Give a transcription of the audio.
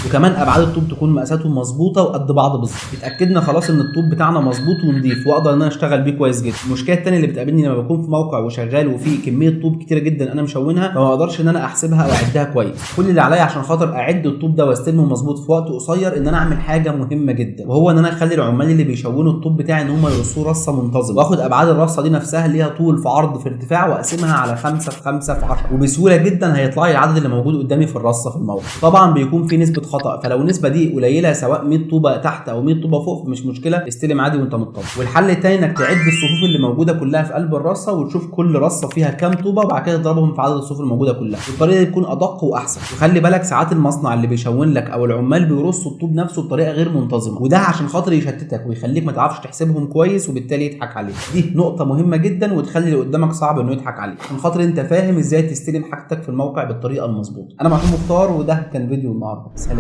وكمان ابعاد الطوب تكون مقاساتهم مظبوطة وقد بعض بالظبط. اتاكدنا خلاص ان الطوب بتاعنا مظبوط ونضيف واقدر ان انا اشتغل بيه كويس جدا. المشكلة الثانية اللي بتقابلني لما بكون في موقع وشغال وفيه كمية طوب كتيرة جدا انا مشونها، فما اقدرش ان انا احسبها او اعدها كويس. كل اللي عليا عشان خاطر اعد الطوب ده واستلمه مظبوط في وقت قصير ان انا اعمل حاجة مهمة جدا، وهو ان انا اخلي العمال اللي بيشونوا الطوب بتاعي ان هم يرصوه رصه منتظمة، واخد ابعاد الرصه دي نفسها اللي هي طول في عرض في ارتفاع واقسمها على 5 في 5 في 10، وبسهوله جدا هيطلع لي العدد اللي موجود قدامي في الرصه في الموقع. طبعا بيكون في نسبه خطا، فلو النسبة دي قليله سواء 100 طوبة تحت او 100 طوبة فوق مش مشكلة، استلم عادي وانت مطمن. والحل الثاني انك تعد الصفوف اللي موجودة كلها في قلب الرصه وتشوف كل رصه فيها كام طوبة، وبعد كده تضربهم في عدد الصفوف الموجودة كلها. الطريقة دي تكون ادق واحسن. وخلي بالك ساعات المصنع اللي بيشون لك او العمال بيرصوا الطوب نفسه بطريقة غير منتظمة، وده عشان خاطر يشتتك ويخليك ما تعرفش تحسبهم كويس وبالتالي يضحك عليك. دي نقطة مهمة جدا وتخلي اللي قدامك صعب انه يضحك عليك، عشان خاطر انت فاهم ازاي تستلم حاجتك في الموقع بالطريقة المظبوطه. انا معكم مختار، وده كان فيديو النهارده. سلام.